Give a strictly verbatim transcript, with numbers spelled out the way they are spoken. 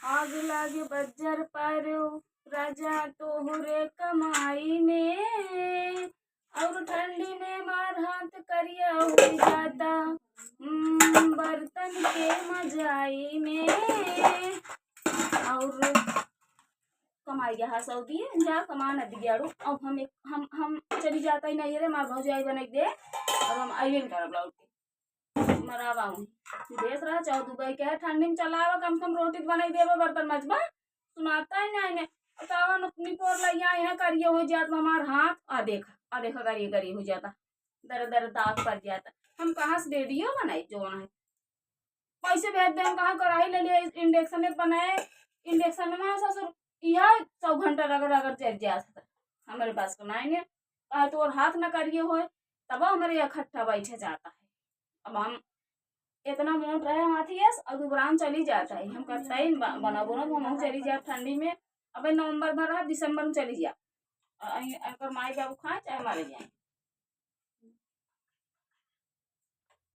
आग लागे बज्जर पर राजा तोहरे कमाई में, और ठंडी में मार हाथ करिया हो जाता, हम्म, बर्तन के मजाई में। और कमाई गया सऊदी, जा कमा न दियाड़ू। अब हम एक, हम, हम चली जाता ही नहीं रे, मार भौजाई बने दे, और हम आइए करब लौट के। मरावा हूँ। देश रहा चाहे दुबई के है, ठंडी में चला आवा, कम से कम रोटी तो बनाई देबे, बर्तन मजबा। सुनाता ही नहीं ने। बतावा न, निपोर लइया यहाँ करिए हो जात बा हमार हाथ। आ देख, आ देख, करिए, करिए हो जाता। दर दर दाग पड़ जाता। हम कहाँ से वीडियो बनाई, जौन है। पैसे भेज दे, हम कहाँ कढ़ाई ले लिए, इंडक्शन में बनाए। इंडक्शन में ससुर, यह सौ घंटा रगड़ रगड़ जर जात था। हमारे पास बनाए ने, कहा तोर हाथ न करिए होए, तब हमारे इकट्ठा बैठे जाता है। अब हम इतना मोट रहे हाथी यस, और दुबरान चली जाता है। हम करता ही बा-, बना बोलो, हम चली जाए ठंडी में। अबे नवंबर भर रहा, दिसंबर में चली जा। अ-, अहीं अगर माई बाबू खाए चाहे मारे जाए।